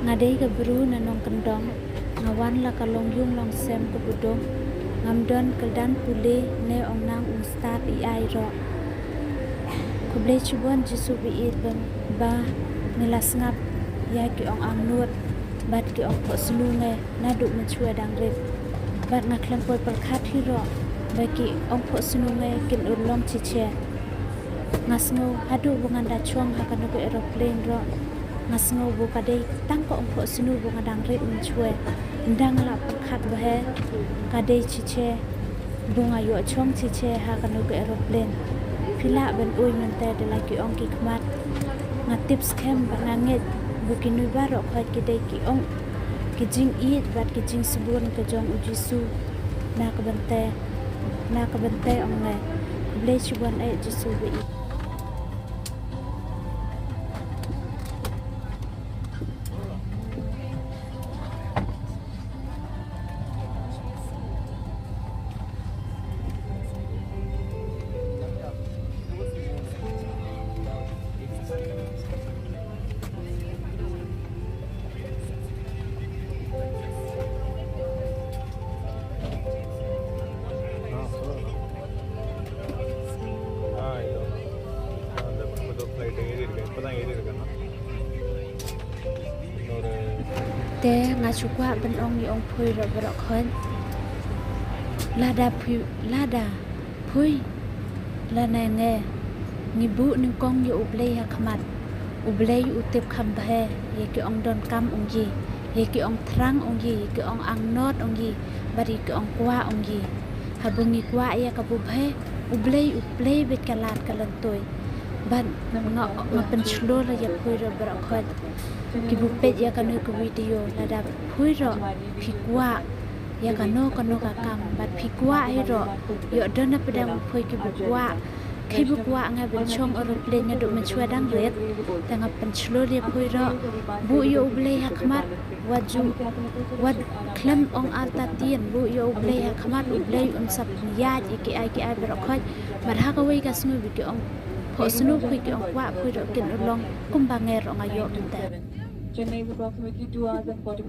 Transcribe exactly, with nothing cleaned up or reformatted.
Nga dei ka bru na nongkyndong, nga wan la ka long yung long sem ka budong, ngam don kyrdan pule ne ong nang ong stad i ai ro. Khublei chibon Jisu ba ïeit ba, ba ngi la sngap ïa ki ong angnud bad ki ong phohsnu nge naduh mynshwa dang rit. Bad nga khlem poi pyrkhat hi ro ba ki ong phohsnu nge kin urlong chiche. Nga sngew haduh ba ngan da chong ha kano ka aeroplane ro, nga sngew ba ka dei tang ka ong phohsnu ba nga dang rit mynshwa. Ndang la pyrkhat ba he ka dei chiche ba nga ïoh chong chiche ha kano ka aeroplane. Phi lah ban ui mynta da la ki ong ki khmat. Nga tip skhem bad nga ngeit ba kine baroh khoit ki dei ki ong ki jingïeit bad ki jingsbun ka jong u Jisu na ka bynta, na ka bynta ong nge. Khublei chibon eh Jisu ba ïeit. Te nga shu kwah ban ong ïa ong phui ro baroh khoit. Lada phui, lada phui lane nge ngi buh nyngkong ïa U Blei ha khmat, U Blei u tip kham bha ïa ki ong donkam ong ki, ïa ki ong thrang ong ki, ïa ki ong angnud ong ki, bad ïa ki ong kwah ong ki. Haba ngi kwah ïa kaba bha, U Blei u plie beit ka lad ka lyntoi. Bad nga, nga pynshlur ïa phui ro baroh khoit kiba peit ïa kane ka video, lada phui ro phi kwah ïa kano kano ka kam bad phi kwah hi ro, ïoh don na pdeng u phui kiba kwah, kiba kwah nga ban chong aeroplane naduh mynshwa dang rit. Te nga pynshlur ïa phui ro, buh ïa U Blei ha khmat, wat ju, wat khlem ong artatien, buh ïa U Blei ha khmat, U Blei un sa pynïaid ïa ki ai ki ai baroh khoit. Bad ha kawei ka sngi ba ki ong phohsnu phui ki ong kwah phui ro kin urlong kumba ngi ro nga ïoh mynta. Chennai is approximately two hours and forty